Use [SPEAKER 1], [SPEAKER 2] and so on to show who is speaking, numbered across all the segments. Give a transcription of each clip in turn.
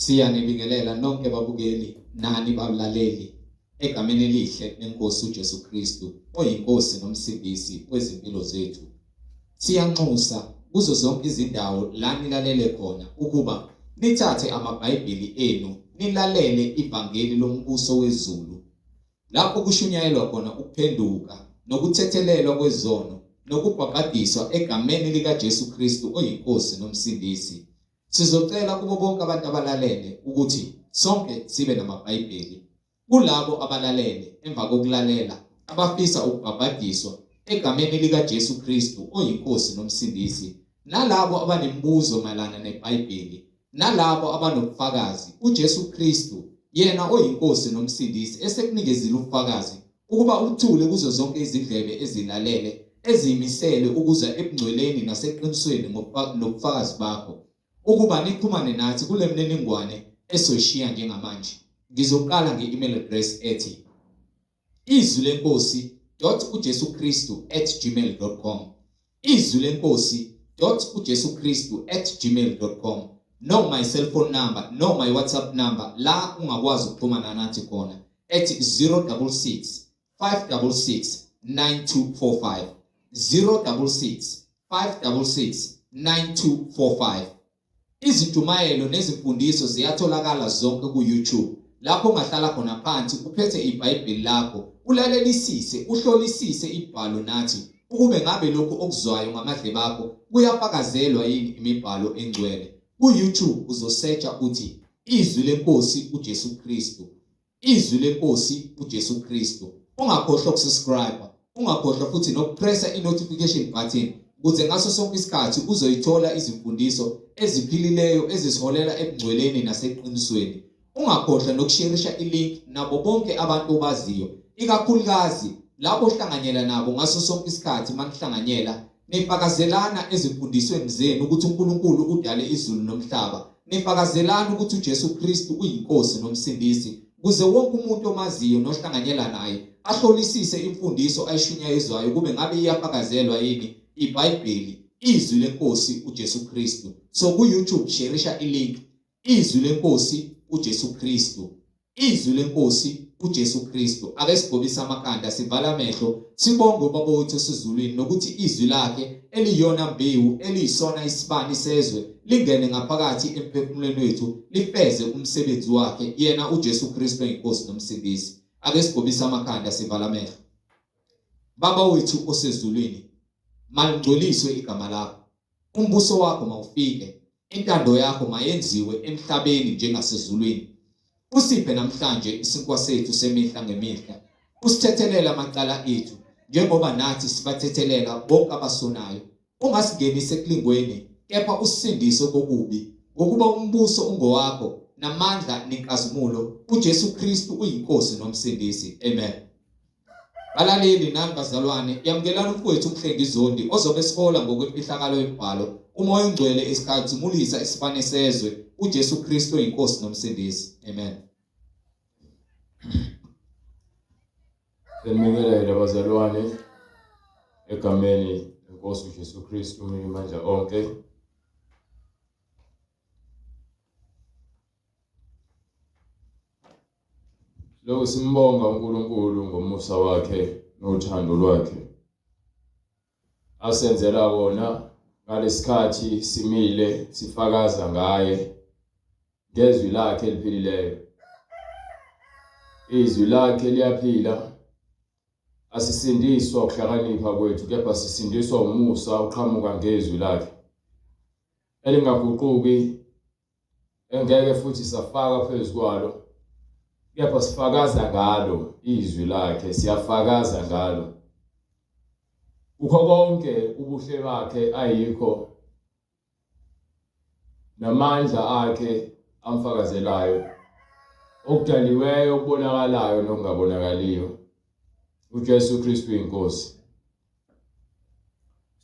[SPEAKER 1] Siyanibingelela nonke babukeli nani balaleli egameni elihle lenkosi uJesu Kristu oyiNkosi noMsindisi wezimpilo zethu. Siyanxusa kuzo zonke izindawo la nilalele khona ukuba nithathe amaBhayibheli enu nilalele ivangeli lombuso wezulu lapho kushunyayelwa khona ukuphenduka nokuthethelelwa kwezono nokubhabhadiswa egameni likaJesu Kristu oyiNkosi noMsindisi. Sizocela kubo bonke abantu abalalele ukuthi sonke sibe namaBhayibheli. Kulabo abalalele emva kokulalela abafisa ukubhabhadiswa egameni likaJesu Kristu oyiNkosi noMsindisi, nalabo abanemibuzo mayelana neBhayibheli, nalabo abanobufakazi, uJesu Kristu, yena oyiNkosi noMsindisi, esekunikezile ubufakazi ukuba uthule kuzo zonke izindlebe ezilalele, eziyimisele ukuza ebungcweleni naseqinisweni nobufakazi bakho, ukuba nixhumane nathi kule mniningwane esoyishiya njengamanje. Ngizoqala nge-email address ethi izwi lenkosi dot ujesu kristu at gmail dot com, izwi lenkosi dot ujesu kristu at gmail dot com, noma i-cellphone number noma i-WhatsApp number la ungakwazi ukuxhumana nathi khona ethi 066 566 9245, 066 566 9245. Izintshumayelo nezimfundiso ziyatholakala zonke ku-YouTube lapho ungahlala khona phansi uphethe iBhayibheli lakho ulalelisise uhlolisise ibhalo nathi ukube ngabe lokhu okuzwayo ngamadlebe akho kuyafakazelwa yini imibhalo engcwele. Ku-YouTube uzosearcha uthi Izwi leNkosi uJesu Kristu. Izwi leNkosi uJesu Kristu. Ungakhohlwa ukusubscribe, ungakhohlwa futhi nokupressa i-notification button ukuze ngaso sonke isikhathi uzoyithola izimfundiso eziphilileyo ezisiholela ebungcweleni naseqinisweni. Ungakhohlwa nokusherisha ilink nabo bonke abantu obaziyo, ikakhulukazi labo ohlanganyela nabo ngaso sonke isikhathi manihlanganyela nifakazelana ezimfundisweni zenu ukuthi uNkulunkulu udale izulu nomhlaba. Nifakazelana ukuthi uJesu Kristu uyiNkosi noMsindisi, kuze wonke umuntu omaziyo nohlanganyela naye ahlolisise imfundiso ayishunyayezwayo kube ngabe iyafakazelwa yini iBhayibheli, izwi leNkosi uJesu Kristu. So ku-YouTube sherisha ilink Izwi leNkosi uJesu Kristu. Izwi leNkosi uJesu Kristu. Ake sigobise amakhanda sivale amehlo sibonge uBaba wethu osezulwini nokuthi izwi lakhe eliyona mbewu eliyisona isibani sezwe lingene ngaphakathi emphefumulweni wethu lifeze umsebenzi wakhe yena uJesu Kristu oyinkosi nomsindisi. Ake sigobise amakhanda sivale amehlo. Baba wethu osezulwini, malingcweliswe igama lakho. Umbuso wakho mawufike. Intando yakho mayenziwe emhlabeni njengasezulwini. Usiphe namhlanje isinkwa sethu semihla ngemihla. Usithethelele amacala ethu njengoba nathi sibathethelela bonke abasonayo. Ungasingenisi ekulingweni, kepha usisindise kokubi. Ngokuba umbuso ungowakho, namandla nenkazimulo, uJesu Kristu uyiNkosi noMsindisi. Amen. Balaleli nani bazalwane, yamukelani umfowethu uMhlengi Zondi ozobe esihola ngokwemfihlakalo yemibhalo, uMoya oNgcwele esikhazimulisa isibane sezwe, uJesu Kristu oyiNkosi noMsindisi. Amen.
[SPEAKER 2] Senibingelele bazalwane egameni lenkosi uJesu Kristu umninimandla onke. Lokhu simbonga uNkulunkulu ngomusa wakhe nothando lwakhe asenzela wona ngalesikhathi simile sifakaza ngaye ngezwi lakhe eliphilileyo. Izwi lakhe liyaphila, asisindiswa ukuhlakanipha kwethu kepha sisindiswa umusa oqhamuka ngezwi lakhe elingaguquki engeke futhi safaka phezu kwalo kepha sifakaza ngalo izwi lakhe siyafakaza ngalo kukho konke ubuhle bakhe ayikho namandla akhe amfakazelayo okudaliweyo okubonakalayo nokungabonakaliyo uJesu Kristu inkosi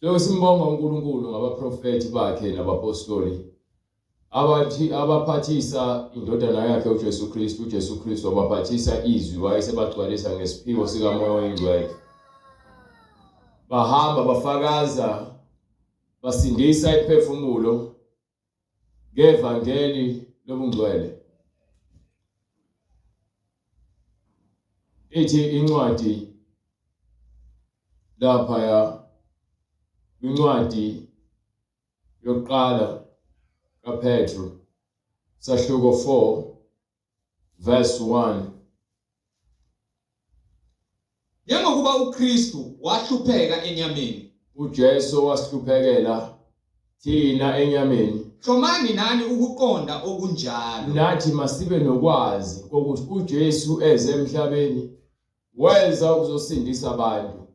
[SPEAKER 2] Lokho simbonga uNkulunkulu ngabaprofethi bakhe nabapostoli abathi abaphathisa indodana yakhe uJesu Kristu uJesu Kristu wabaphathisa izwi wayesebagcwalisa ngesiphiwo sikaMoya oyiNgcwele bahamba bafakaza basindisa imiphefumulo ngevangeli. lobungcwele. Ithi incwadi lapha ya incwadi yokuqala kaPetru sahluko 4 verse 1.
[SPEAKER 1] Njengokuba uKristu wahlupheka enyameni,
[SPEAKER 2] uJesu wasihluphekela thina enyameni,
[SPEAKER 1] hlomani nani ukuqonda okunjalo.
[SPEAKER 2] Nathi masibe nokwazi kokuthi uJesu eze emhlabeni weza ukuzosindisa abantu,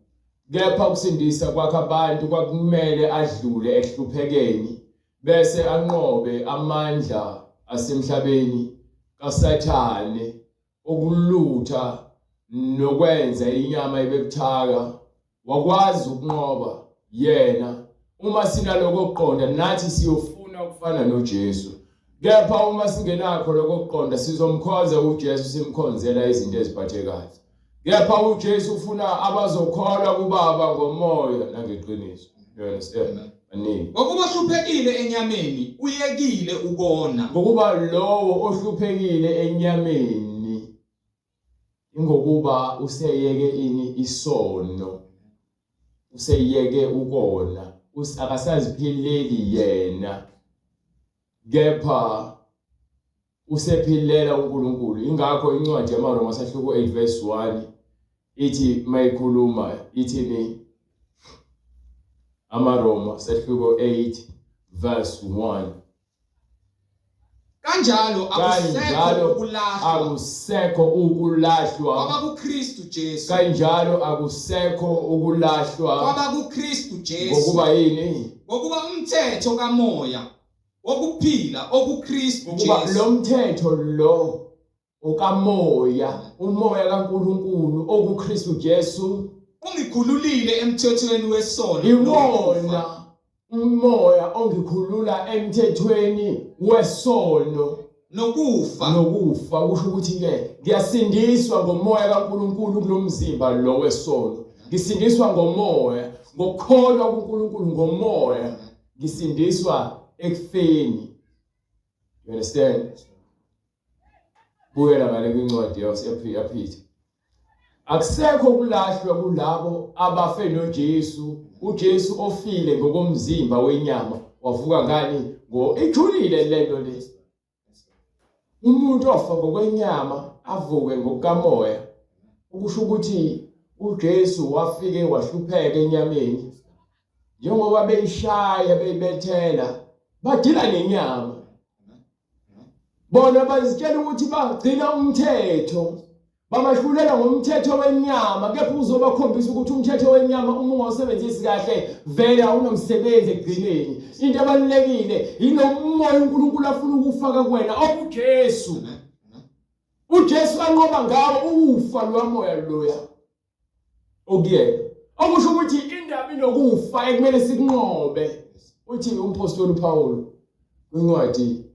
[SPEAKER 2] kepha ukusindisa kwakhe abantu kwakumele adlule ekuhluphekeni bese anqobe amandla asemhlabeni kaSathane okulutha nokwenza inyama ibe buthaka. Wakwazi ukunqoba yena. Uma sinaloko kuqonda nathi siyofuna ukufana noJesu. Kepha uma singenakho lokho kuqonda sizomkhonza uJesu simkhonzela izinto eziphathekayo. Kepha uJesu ufuna abazokholwa kuBaba ngomoya nangeqiniso. You understand? Baningi.
[SPEAKER 1] Ngokuba ohluphekile enyameni uyekile ukona.
[SPEAKER 2] Ngokuba lowo ohluphekile enyameni Ingokuba useyeke ini isono, useyeke ukona, akasaziphileli yena, kepha usephilela uNkulunkulu. Ingakho incwadi yamaRoma sahluko 8 verse 1 ithi mayikhuluma ithini? AmaRoma sahluko 8 verse 1.
[SPEAKER 1] Kanjalo akusekho
[SPEAKER 2] Kanjalo
[SPEAKER 1] ukulahlwa
[SPEAKER 2] akusekho ukulahlwa.
[SPEAKER 1] kwabakuKristu Jesu.
[SPEAKER 2] Kanjalo akusekho ukulahlwa
[SPEAKER 1] KwabakuKristu Jesu.
[SPEAKER 2] ngokuba yini?
[SPEAKER 1] Ngokuba umthetho kamoya wokuphila okuKristu
[SPEAKER 2] Ngokuba
[SPEAKER 1] Jesu
[SPEAKER 2] lo mthetho lo okamoya, umoya kaNkulunkulu okuKristu Jesu
[SPEAKER 1] ungikhululile emthethweni wesono
[SPEAKER 2] iwona umoya ongikhulula emthethweni wesono
[SPEAKER 1] nokufa.
[SPEAKER 2] Nokufa kusho ukuthi ke ngiyasindiswa ngomoya kaNkulunkulu kulomzimba lo wesono. Ngisindiswa ngomoya, ngokukholwa kuNkulunkulu ngomoya, ngisindiswa ekufeni. You understand? Buyela ngale kwincwadi yaPeter. Akusekho ukulahlwa kulabo abafe noJesu, uJesu ofile ngokomzimba wenyama wavuka ngani? Ngo ijulile lento le. Umuntu ofa ngokwenyama avuke ngokukamoya. Ukusho ukuthi uJesu wafike wahlupheka enyameni. Njengoba beyishaya beyibethela, badila nenyama. Bona bazitshela ukuthi bagcina umthetho, bamahlulela ngomthetho wenyama, kepha uzobakhombisa ukuthi umthetho wenyama uma ungawusebenzisi kahle vele awunamsebenzi ekugcineni. Into ebalulekile yilomoya uNkulunkulu afuna ukufaka kuwena okuJesu. UJesu anqoba ngawo ukufa lwamoya loya. Okuyena. Okusho ukuthi indaba inokufa ekumele sikunqobe. Uthi umphostoli uPaul kwincwadi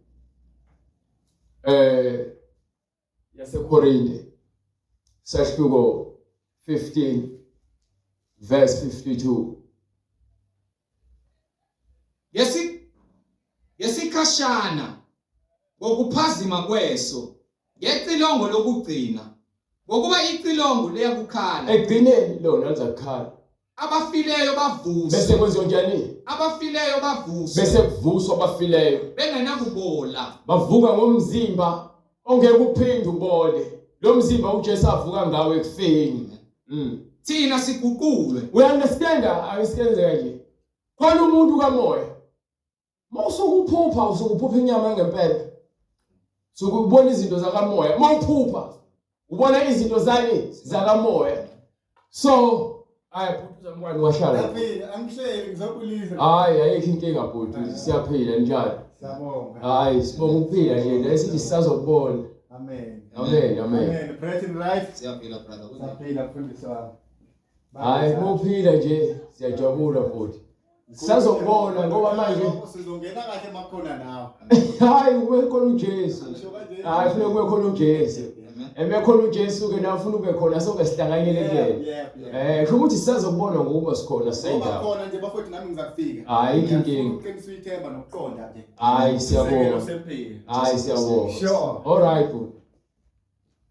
[SPEAKER 2] eh yaseKorinte sahluko 15 verse 52.
[SPEAKER 1] Ngesi ngesikhashana ngokuphazima kweso ngecilongo lokugcina ngokuba icilongo liyakukhala.
[SPEAKER 2] Ekugcineni lona lizakukhala.
[SPEAKER 1] Abafileyo bavuswe.
[SPEAKER 2] Bese kwenziwa njani?
[SPEAKER 1] Abafileyo bavuswe.
[SPEAKER 2] Bese kuvuswa abafileyo.
[SPEAKER 1] Bengenakubola.
[SPEAKER 2] Bavuka ngomzimba ongeke uphinde ubole. Lo mzimba uJesu avuka ngawo ekufeni.
[SPEAKER 1] Thina siguqulwe.
[SPEAKER 2] We understand ayisikenzeka nje. Khona umuntu kamoya. Mawusuke uphupha usuke uphupha inyama yangempela. Suke ubona izinto zakamoya. Mawuphupha ubona izinto zani zakamoya. So hayi bhuti uzamkwani wahlala.
[SPEAKER 3] Ngiyaphila, angihleli ngizobulisa.
[SPEAKER 2] Hayi ayikho inkinga bhuti siyaphila njalo.
[SPEAKER 3] Siyabonga.
[SPEAKER 2] Hayi sibonga ukuphila nje la sithi sisazokubona.
[SPEAKER 3] Amen.
[SPEAKER 2] Amen amen.
[SPEAKER 3] Amen. Breathing right.
[SPEAKER 1] Siyaphila brother.
[SPEAKER 3] Siyaphila mfundisi wami.
[SPEAKER 2] Hayi muphila nje siyajabula futhi. Sisazokubona ngoba manje
[SPEAKER 3] sizongena kahle emakhona nawe.
[SPEAKER 2] Hayi kube khona uJesu.
[SPEAKER 3] Ngisho kanje.
[SPEAKER 2] Hayi kufuneka kube khona uJesu.
[SPEAKER 1] Amen.
[SPEAKER 2] Emekhona uJesu ke nawe ufuna ube khona sonke sihlanganyele kuyena. Eh kusho ukuthi sisazokubona ngokuba sikhona
[SPEAKER 3] seyindawo. Ngoba khona nje bafowethu nami ngizakufika.
[SPEAKER 2] Hayi inkinga.
[SPEAKER 3] Uqinisa ithemba nokuqonda nje.
[SPEAKER 2] Hayi siyabonga. Hayi siyabonga.
[SPEAKER 3] Sure.
[SPEAKER 2] All right bhuti.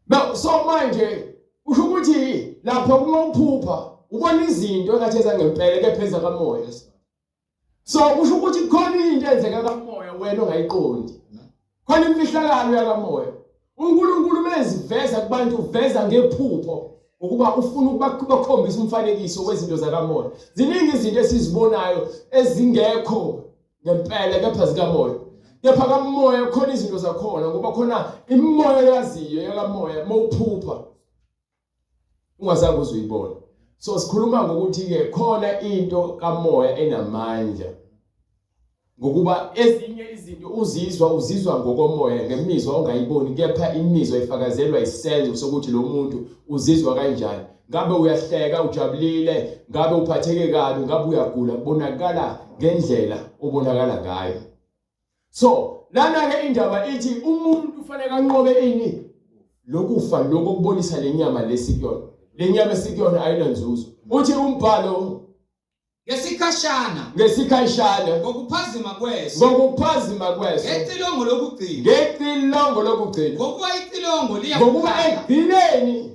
[SPEAKER 2] Now so manje usho ukuthi lapho kuma uphupha ubona izinto engathi ezangempela kepha ezakamoya. So kusho ukuthi khona into enzeka kamoya wena ongayiqondi. Khona imfihlakalo yakamoya. uNkulunkulu meziveza kubantu uveza ngephupho ukuba ufuna ukubakhombisa umfanekiso wezinto zakamoya. Ziningi izinto esizibonayo ezingekho ngempela kepha zikamoya. Kepha kamoya khona izinto zakhona ngoba khona imimoya yaziyo yakamoya mawuphupha ungazange uze uyibone so sikhuluma ngokuthi ke khona into kamoya enamandla ngokuba ezinye izinto uzizwa uzizwa ngokomoya ngemizwa ongayiboni kepha imizwa ifakazelwa isenzo sokuthi lo muntu uzizwa kanjani ngabe uyahleka ujabulile ngabe uphatheke kabi ngabe uyagula kubonakala ngendlela obonakala ngayo So lana ke indaba ithi umuntu ufanele anqobe ini lokufa lokho kubonisa lenyama lesikuyona. Lenyama esikuyona ayinanzuzo. Uthi umbhalo
[SPEAKER 1] ngesikhashana
[SPEAKER 2] ngesikhashana
[SPEAKER 1] ngokuphazima kweso
[SPEAKER 2] ngokuphazima kweso
[SPEAKER 1] ngecilongo lokugcina
[SPEAKER 2] ngecilongo lokugcina
[SPEAKER 1] ngokuba icilongo liya
[SPEAKER 2] ngokuba ekugcineni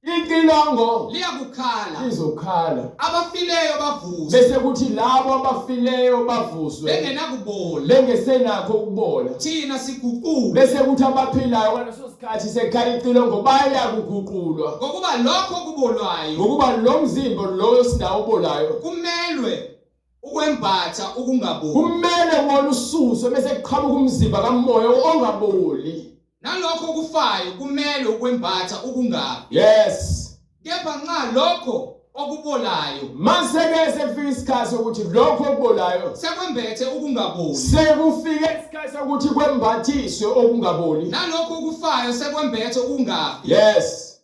[SPEAKER 2] Icilongo
[SPEAKER 1] liyakukhala,
[SPEAKER 2] lizokhala,
[SPEAKER 1] abafileyo bavuswe,
[SPEAKER 2] bese kuthi labo abafileyo bavuswe
[SPEAKER 1] bengenakubola,
[SPEAKER 2] bengesenakho ukubola.
[SPEAKER 1] Thina siguqulwe,
[SPEAKER 2] bese kuthi abaphilayo ngaleso sikhathi sekhala icilongo baya kuguqulwa,
[SPEAKER 1] ngokuba lokho kubolwayo,
[SPEAKER 2] ngokuba lo mzimba loyo sinawo obolayo
[SPEAKER 1] kumelwe ukwembatha ukungaboli,
[SPEAKER 2] kumele wona ususwe bese kuqhamuka umzimba kamoya ongaboli.
[SPEAKER 1] Nalokho okufayo kumelwe ukwembatha ukungafi.
[SPEAKER 2] Yes.
[SPEAKER 1] Kepha nxa lokho okubolayo
[SPEAKER 2] mase ke sekufika isikhathi sokuthi lokho okubolayo
[SPEAKER 1] sekwembethe ukungaboli,
[SPEAKER 2] sekufike isikhathi sokuthi kwembathiswe okungaboli,
[SPEAKER 1] nalokho okufayo sekwembethe ukungafi.
[SPEAKER 2] Yes.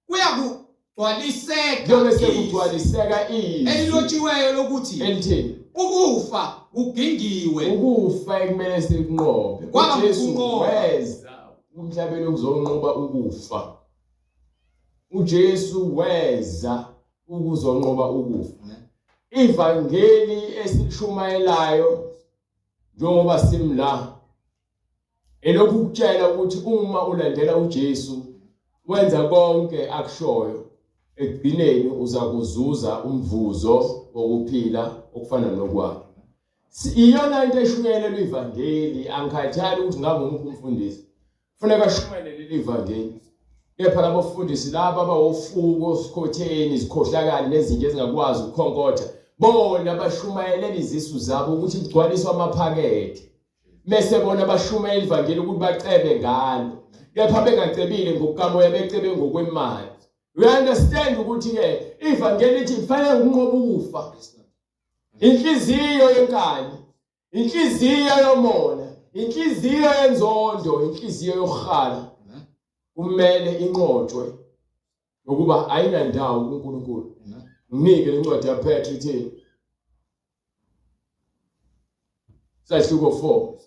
[SPEAKER 1] Kuyakugcwaliseka
[SPEAKER 2] kuyobe sekugcwaliseka izwi
[SPEAKER 1] elilotshiweyo lokuthi
[SPEAKER 2] elithini
[SPEAKER 1] ukufa kugingiwe
[SPEAKER 2] ukufa ekumele sikunqobe
[SPEAKER 1] Kwaba
[SPEAKER 2] uJesu
[SPEAKER 1] ngukunqoba.
[SPEAKER 2] weza emhlabeni ukuzonqoba ukufa uJesu weza ukuzonqoba ukufa ivangeli esilishumayelayo njengoba simla Elokhu ukutshela ukuthi uma ulandela uJesu wenza konke akushoyo ekugcineni uza kuzuza umvuzo wokuphila okufana nokwakhe. Iyona into eshunyayelelwa ivangeli angikhathali ukuthi ngabe umuphi umfundisi. Kufuneka ashumayele leli ivangeli. Kepha labo fundisi laba abawofuko osikhotheni izikhohlakali nezinto ezingakwazi ukukhonkotha bona bashumayelela izisu zabo ukuthi kugcwaliswe amaphakethe. Mese bona bashumayela ivangeli ukuthi bacebe ngalo. Kepha bengacebile ngokukamoya becebe ngokwemali. We understand ukuthi ke ivangeli lithi kufanele ukunqoba ukufa. Inhliziyo yenkani, inhliziyo yomona, inhliziyo yenzondo, inhliziyo yokuhala kumele inqotshwe ngokuba ayinandawo kuNkulunkulu. Nginike lencwadi yaPetru ithini? Sahluko 4.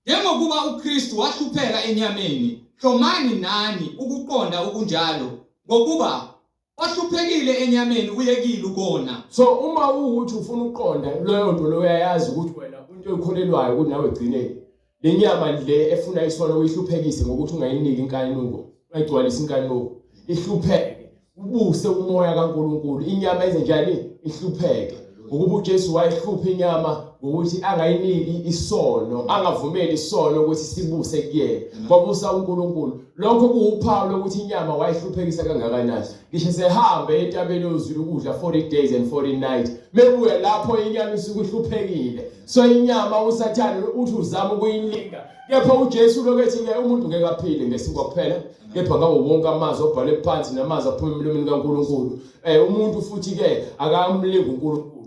[SPEAKER 1] Njengokuba uKristu wahlupheka enyameni, hlomani nani ukuqonda okunjalo, ngokuba ohluphekile enyameni uyekile ukona.
[SPEAKER 2] So uma uwukuthi ufuna ukuqonda leyo nto leyo uyayazi ukuthi wena into oyikholelwayo ukuthi nawe egcineni Le nyama le efuna isono uyihluphekise ngokuthi ungayiniki inkanuko, ungayigcwalisi inkanuko. Ihlupheke, ubuse umoya kaNkulunkulu. Inyama yenze njani? Ihlupheke. Ngokuba uJesu wayihlupha inyama ngokuthi angayiniki isono, angavumeli isono ukuthi sibuse kuyena. Kwabusa uNkulunkulu. Lokho kuwuphawu lokuthi inyama wayihluphekisa kangakanani. Ngisho sehambe entabeni yozwile ukudla 40 days and 40 nights. Mebuya lapho inyama isuke ihluphekile. So inyama uSathane uthi uzama ukuyilinga. Kepha uJesu lokho ethi ke umuntu ngeke aphile ngesinkwa kuphela kepha ngawo wonke amazwi obhalwe phansi namazwi aphuma emlomeni kaNkulunkulu. Eh umuntu futhi ke akamlingi uNkulunkulu.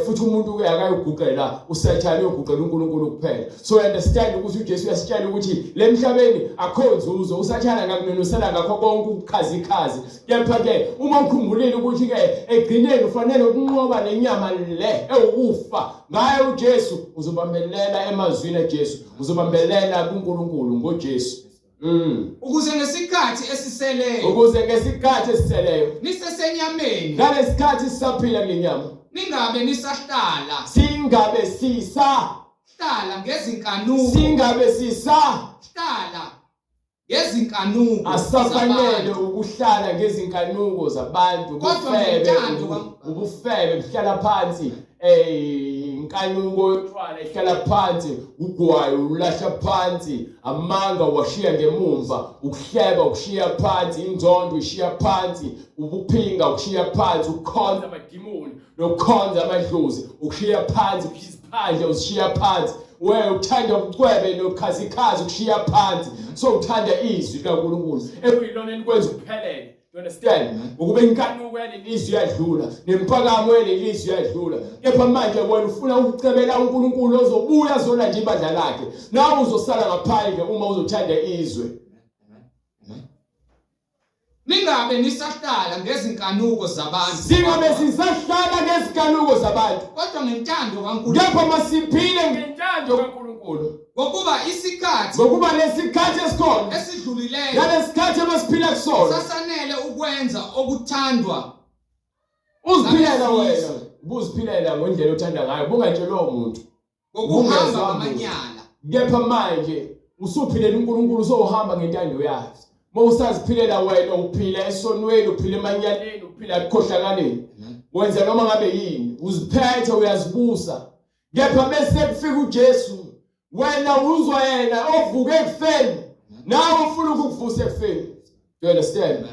[SPEAKER 2] Futhi umuntu ke akayiguqela uSathane, uyoguqela uNkulunkulu kuphela. So understand ukuthi uJesu uyasitshela ukuthi lemhlabeni akho nzuzo, uSathane angakunonusela ngakho konke ukukhazikhazi, kepha ke uma ukhumbulile ukuthi ke egcineni ufanele ukunqoba lenyama le ewukufa ngaye uJesu, uzobambelela emazwini aJesu, uzobambelela kuNkulunkulu ngoJesu.
[SPEAKER 1] Ukuze ngesikhathi esiseleyo,
[SPEAKER 2] Ukuze ngesikhathi esiseleyo,
[SPEAKER 1] nisesenyameni,
[SPEAKER 2] ngalesikhathi sisaphila kulenyama,
[SPEAKER 1] ningabe nisahlala
[SPEAKER 2] singabe sisa
[SPEAKER 1] hlala ngezinkanuko,
[SPEAKER 2] singabe sisa
[SPEAKER 1] hlala ngezinkanuko
[SPEAKER 2] asafanele
[SPEAKER 1] zabantu.
[SPEAKER 2] Ukuhlala ngezinkanuko zabantu.
[SPEAKER 1] Kodwa
[SPEAKER 2] Ubufebe,
[SPEAKER 1] ngentando
[SPEAKER 2] ubufebe buhlala phansi, inkanuko yotshwala ihlala phansi, ugwayi ulahla phansi, amanga washiya ngemumva, ukuhleba ukushiya phansi, inzondo ishiya phansi, ubuphinga ukushiya phansi, ukukhonza amadimoni nokukhonza amadlozi ukushiya phansi, isiphandle usishiya phansi, wewe uthanda ubucwebe nokhazikhazi ukushiya phansi, so uthanda izwi likaNkulunkulu ekuyilona elikwenza uphelele. You understand? Ukuba inkanuko yalelizwi iyadlula, nempakamo yalelizwi iyadlula. Kepha manje wena ufuna ukucebela uNkulunkulu ozobuya azolanda ibandla lakhe. Nawe uzosala ngaphandle uma uzothanda izwe.
[SPEAKER 1] Ningabe nisahlala ngezinkanuko zabantu,
[SPEAKER 2] Singabe sisahlala ngezinkanuko zabantu.
[SPEAKER 1] kodwa ngentando kaNkulunkulu.
[SPEAKER 2] Kepha masiphile ngentando kaNkulunkulu.
[SPEAKER 1] Ngokuba isikhathi
[SPEAKER 2] Ngokuba lesikhathi esikhona,
[SPEAKER 1] esidlulileyo
[SPEAKER 2] nalesikhathi abasiphila kusona,
[SPEAKER 1] sasanele ukwenza okuthandwa
[SPEAKER 2] uziphilela wena, ubuziphilela ngendlela othanda ngayo, bungatshelwa umuntu.
[SPEAKER 1] ngokuhamba
[SPEAKER 2] Ungezwa
[SPEAKER 1] ngamanyala.
[SPEAKER 2] Kepha manje usuphilela uNkulunkulu, usohamba ngentando yakhe. Uma usaziphilela wena, uphila esonweni, uphila emanyaleni, uphila ekukhohlakaleni, wenza noma ngabe yini, uziphethe, uyazibusa. Kepha bese kufika uJesu, wena uzwa yena ovuke ekufeni, nawe ufuna ukukuvusa ekufeni. Do you understand?